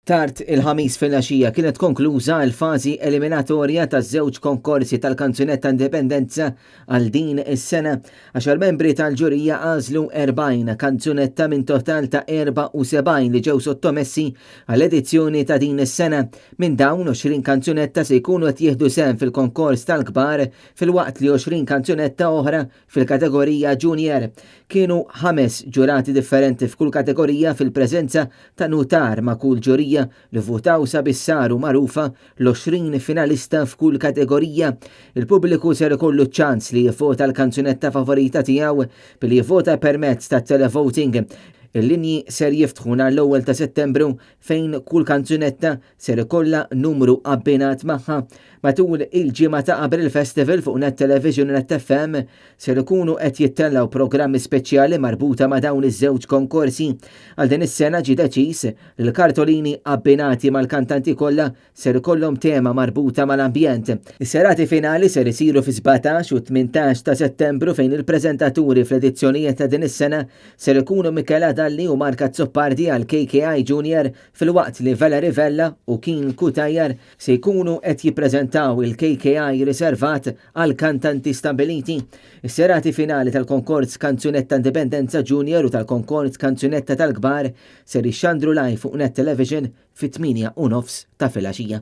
Tard il-Ħamis filgħaxija kienet konkluża l-fażi eliminatorja taż-żewġ konkorsi tal-Kanzunetta Indipendenza għal din is-sena. Għaxar membri tal-ġurija għażlu 40 kanzunetta minn total ta' 74 li ġew sottomessi għall-edizzjoni ta' din is-sena. Minn dawn 20 kanzunetta se jkunu qed jieħdu sehem fil-konkors tal-kbar filwaqt li 20 kanzunetta oħra Fil-kategorija Junior, kienu ħames ġurati differenti f'kull kategorija fil-preżenza ta' nutar ma' kull ġurija li vvutaw sabiex saru magħrufa l-20 finalista f'kull kategorija. Il-pubbliku ser ikollu ċ-ċans li jivvota l-kanzunetta favorita tiegħu billi jivvota permezz tat-televoting. Il-linji ser jiftħu nhar l-ewwel ta' Settembru fejn kull kanzunetta ser ikollha numru abbinat magħha. Matul il-ġimgħa ta' qabel il-festival fuq Net Television u Net FM ser ikunu qed jittellgħu programmi speċjali marbuta ma' dawn iż-żewġ konkorsi. Għal din is-sena ġie deċiż li l-kartolini abbinati mal-kantanti kollha ser ikollhom tema marbuta mal-ambjent. Is-serati finali ser isiru fi-17 u 18 ta' Settembru fejn il-preżentaturi fl-edizzjonijiet ta' din is-sena ser ikunu Michela Dalli u Mark Azzopardi għal KKI Junior filwaqt li Valerie Vella u Keen Cutajar se jkunu qed jippreżentaw il-KKI riservat għal kantanti stabbiliti. Is-serati finali tal-Konkors Kanzunetta Indipendenza Junior u tal-Konkors Kanzunetta tal-Kbar ser jixxandru live fuq Net Television fit-8:30 ta' filgħaxija.